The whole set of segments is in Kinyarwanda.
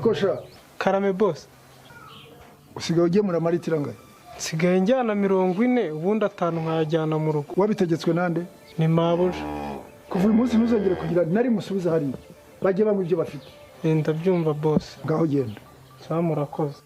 Niko sha. Karame, boss. Usigaye ugemura amaritiro angahe? Nsigaye njyana 40, ubundi 5 nkayajyana mu rugo. Wabitegetswe nande? Ni mabuja. Kuva uyu munsi ntuzongere kugira nari musubiza hariya, bajye banywa ibyo bafite. Ndabyumva, boss. Ngaho genda. Sawa, murakoze.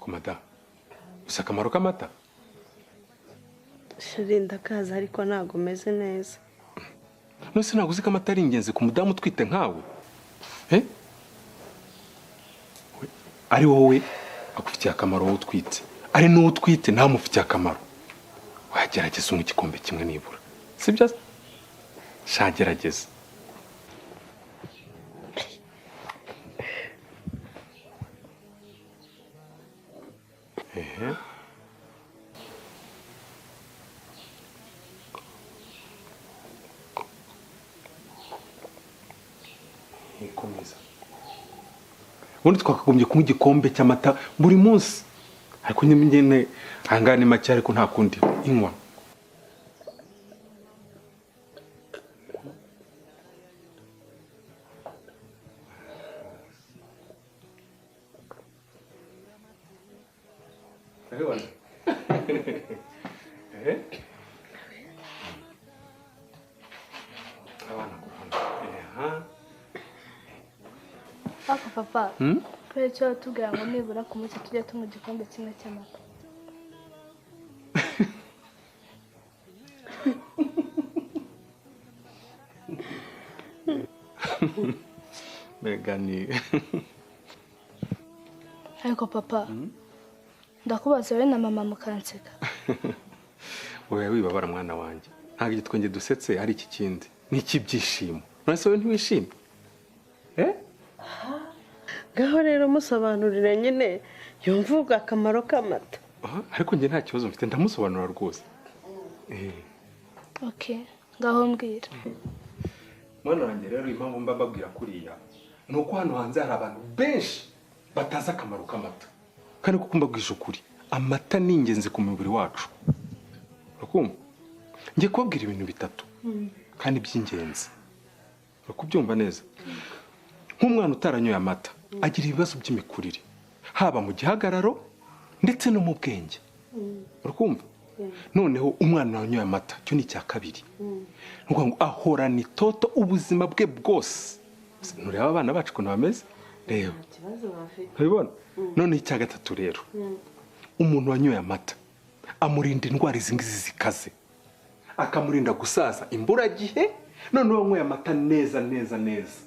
Ko madamu, uzi akamaro k'amata? Chéri, ndakaza ariko ntabwo meze neza. None se ntabwo uzi ko amata ari ingenzi ku mudamu utwite nkawe? Eh? We, ari wowe agufitiye akamaro wowe utwite, ari n'uwo utwite ntamufitiye akamaro. Wagerageza unywa igikombe kimwe nibura, sibyo? Sha, gerageza. Ehe. Ikomeza. Ubundi twakagombye kunywa igikombe cy'amata buri munsi, ariko nyine ahangaha ni make, ariko nta kundi, inywa. Urabibona? Eh? Abana ku ruhande. Aha. Ariko papa, Hmm? kubera icyo watubwira ngo nibura ku munsi tujye tunywa igikombe kimwe cy'amata? Mbega ni Ariko papa, ndakubaza wowe na mama mukanseka. Wowe wibabara, mwana wanjye, ntabwo igitwenge dusetse ari iki kindi, ni icy'ibyishimo. None se wowe ntiwishimye? Eh? Ngaho rero musobanurire nyine yumvuga akamaro k'amata. Aha, ariko njye nta kibazo mfite, ndamusobanura rwose. Eh. Okay, ngaho mbwira. Mwana wanjye, rero impamvu mba mbabwira kuriya ni uko hano hanze hari abantu benshi batazi akamaro k'amata, kandi kuko mbabwije ukuri, amata ni ingenzi ku mubiri wacu. Urakumva? Ngiye kubabwira ibintu bitatu kandi by'ingenzi. Urakubyumva neza? Nk'umwana utaranyoye amata agira ibibazo by'imikurire, haba mu gihagararo ndetse no mu bwenge. Urakumva? Noneho umwana wanyoye amata, cyo ni icya kabiri, ni ukuvuga ngo ahorana itoto ubuzima bwe bwose. Ntureba abana bacu ukuntu bameze? Reba. Ikibazo bafite. Ntubibona? Noneho icya gatatu rero, umuntu wanyoye amata amurinda indwara izi ngizi zikaze, akamurinda gusaza imburagihe. Noneho wanyweye amata neza neza neza,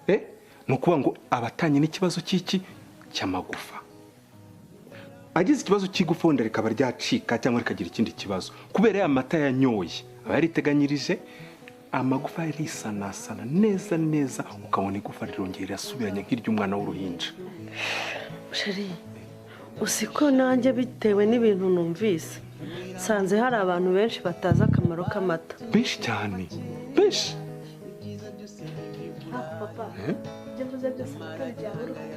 eh? Ni ukuvuga ngo aba atanye n'ikibazo cy'iki cy'amagufa. Agize ikibazo cy'igufa wenda rikaba ryacika cyangwa rikagira ikindi kibazo, kubera ya mata yanyoye aba yariteganyirije, amagufa yarisanasana neza neza, ukabona igufa rirongera rirasubiranye nk'iry'umwana w'uruhinja. Chéri, uzi ko nanjye bitewe n'ibintu numvise nsanze hari abantu benshi batazi akamaro k'amata? Benshi cyane, benshi. Ariko papa, ibyo mvuze byose amata bijyana uruhare?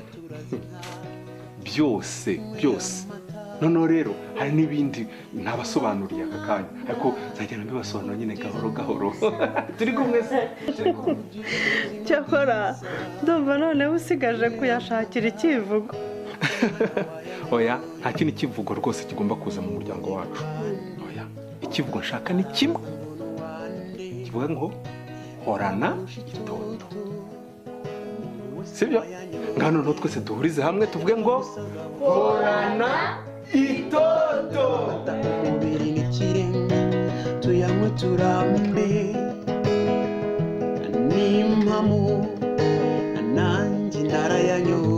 Byose byose. Noneho rero hari n'ibindi ntabasobanuriye aka kanya, ariko nzagenda mbibasobanura nyine gahoro gahoro. Turi kumwe se? Turi kumwe. Cyakora ndumva noneho usigaje kuyashakira icyivugo. Oya, nta kindi kivugo rwose kigomba kuza mu muryango wacu. Oya, ikivugo nshaka ni kimwe kivuga ngo "Horana itoto", sibyo? Ngaho noneho twese duhurize hamwe tuvuge ngo "Horana itoto". Umubiri n'ikirenga, tuyanywe turambe. N'impamo nanjye narayanyoye.